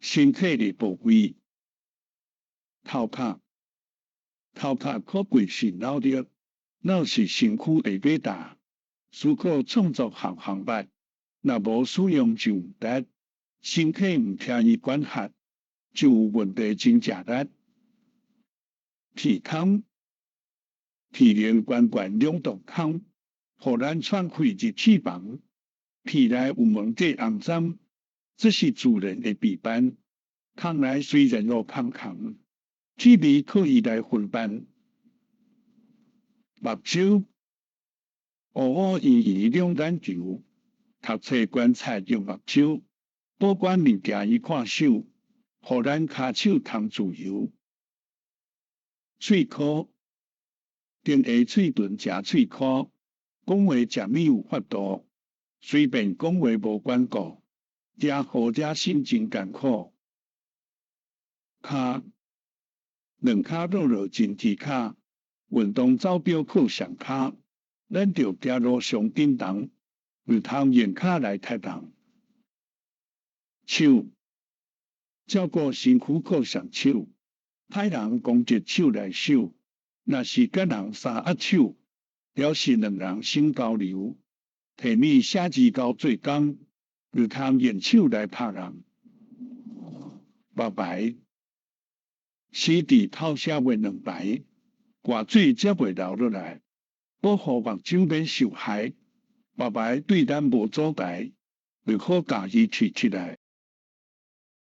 身體的部位。頭殼，頭殼可貴是腦力，腦是身軀的馬達，思考創作項項目，若無使用就毋值，身體毋聽伊管轄，就有問題真食力。鼻空，鼻龍懸懸兩道空，予咱喘氣入翅膀。鼻內有毛塊紅針，這是自然的臂斑。空內雖然有空空，氣味可以來分辨。目睭，烏烏圓圓兩眼球，讀冊觀察用目睭，保管物件伊看守，予咱跤手通自由。喙箍，頂下喙唇食喙箍，講話食物有法度，隨便講話無管顧，惹禍惹心真艱苦。跤，兩跤落落真鐵跤，運動走表靠上跤，咱著行路上緊當，毋通用跤來踢人。手，照顧身軀靠上手，歹人攻擊手來手，若是佮人相握手，表示兩人心交流。提物寫字交做工，毋通用手來拍人。目牌，死佇透社會兩排，外水才袂流落來，保護目睭免受害。目牌對咱無阻礙，就好共伊提起來。